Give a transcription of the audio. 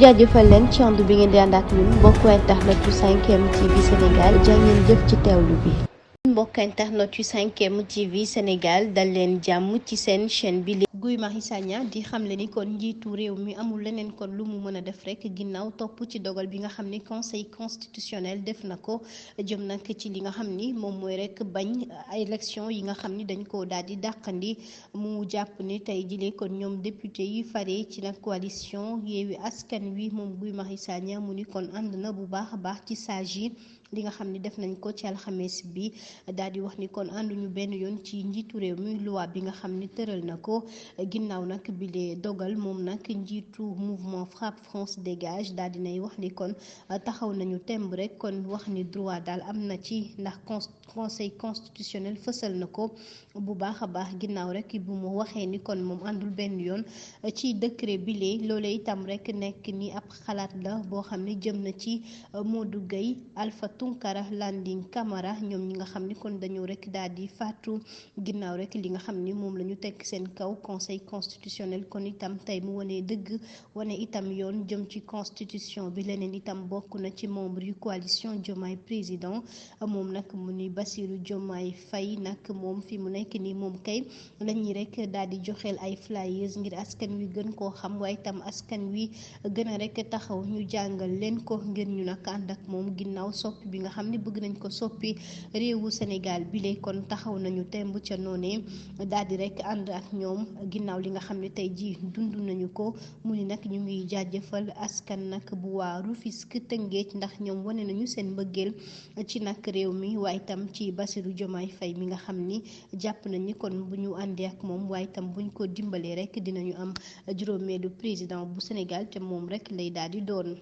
jaajëfal leen ci ànd bi ngeen di ànd ak ñun mbokku internet yu 5M TV Sénégal jaa ngeen jëf ci teewlu bi. mbokk internet yu 5M TV Sénégal dal leen jàmm ci seen chaîne bi. Guy Marius Sagna di xamle ni kon njiitu réew mi amul leneen kon lu mu mën a def rek ginnaaw topp ci dogal bi nga xam ni conseil constitutionnel def na ko jëm nag ci li nga xam ni moom mooy rek bañ élection yi nga xam ni dañ ko daal di dàqandi mu jàpp ni tey jile kon ñoom député yi fare ci nag coalition Yewwi Askan Wi moom Guy Marius Sagna mu ni kon ànd na bu baax a baax ci sage yi li nga xam ni def nañ ko ci alxames bi daal di wax ni kon ànduñu benn yoon ci njiitu réew mi loi bi nga xam ni tëral na ko ginnaaw nag bi lee dogal moom nag njiitu mouvement Frapp France Dégage daal di nay wax ni kon taxaw nañu temb rek kon wax ni droit daal am na ci ndax conseil constitutionnel fësal na ko bu baax a baax ginnaaw rek bu mu waxee ni kon moom àndul benn yoon ci décret bi lee loolee itam rek nekk ni ab xalaat la boo xam ni jëm na ci Modou Gueye Alpha Tunkara Landing Camara ñoom ñi nga xam ni kon dañoo rek daal di faatu ginnaaw rek li nga xam ni moom la ñu teg seen kaw conseil constitutionnel kon itam tey mu wane dëgg wane itam yoon jëm ci constitution bi leneen itam bokk na ci membre yu coalition Diomaye président moom nag mu ni Bassirou Diomaye Faye nag moom fi mu nekk nii moom kay lañuy rek daal di joxeel ay flyers ngir askan wi gën koo xam waaye itam askan wi gën a rek taxaw ñu jàngal leen ko ngir ñu nag ànd ak moom ginnaaw soppi bi nga xam ne bëgg nañ ko soppi réewu Sénégal bi lee kon taxaw nañu temb ca noonee daal di rek ànd ak ñoom ginnaaw li nga xam ne tey jii dund nañu ko mu ni nag ñu ngi jaajëfal askan nag bu waa Rufisque Tëngéej ndax ñoom wane nañu seen mbëggeel ci nag réew mi waaye itam ci Bassirou Diomaye Faye mi nga xam ni jàpp nañ ni kon bu ñu àndee ak moom waaye itam buñ ko dimbalee rek dinañu am juróomeelu président bu Sénégal te moom rek lay daal di doon.